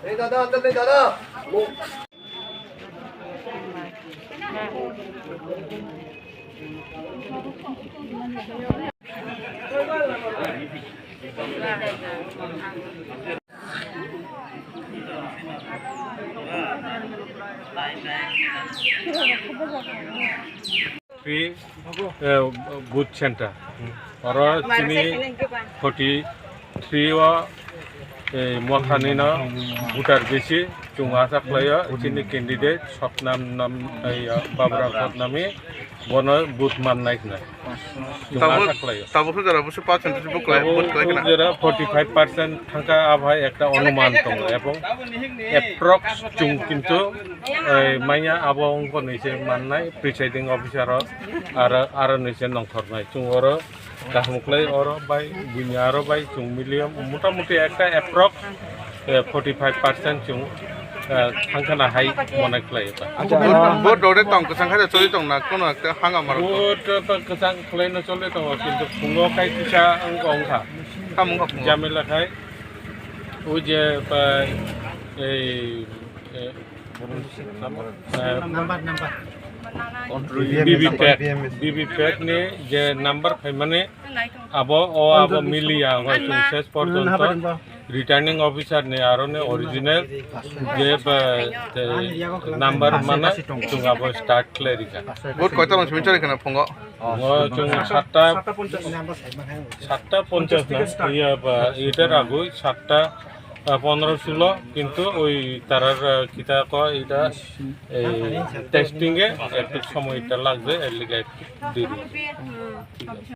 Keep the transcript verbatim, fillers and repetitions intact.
এই দাদা, আনতে দাদা। Three, eh, booth center. Oro chini forty three o, eh, mothani no voter bisi chwng acha khlaio chini candidate Sotnam nam, eh, Babra Sotnami bono booth mannai hwnwi. Chwng acha khlaio. Tabuk jora busu percentage buklai, Tabuk buklai khna. Jora forty five percent thangkha, abai ekta onuman tongo, ebong approx chwng kintu, eh, manya abo wngkha ni se mannai presiding officer o, aro, aro ni se nongkhornai. Chwng oro kaham khlai oro bai buini aro bai chwng miliya motamuti ekta approx, eh, forty five percent chwng, eh, thangkhana hai monai khlai ba. Acha, bo, ah, bo dode tong kwchang khaida choli tong na kono ekta hanga maro. Bo to, to kwchang khlai no choli tongo, kintu phungo kai kisa wngkha wngkha. Tamo wngkha phungo. Jamila khai. O je, eh, ei, eh, eh, number, number. Vivi Pack, Vivi Pack ni je number phaimani abo, o abo miliya, o chwng ses porjonto returning officer ni aro ni original je, eh, number mana chwng abo start khlai rikha. Vote koita rong simi chori khna phungo? O chwng satta, satta ponchash na, iya ba, ita ragwi satta, ah, pondro sulo, kintu oi tarar, ah, kita ko ita, ei testing e ektu somoy ta lagde, er ligi ektu deri.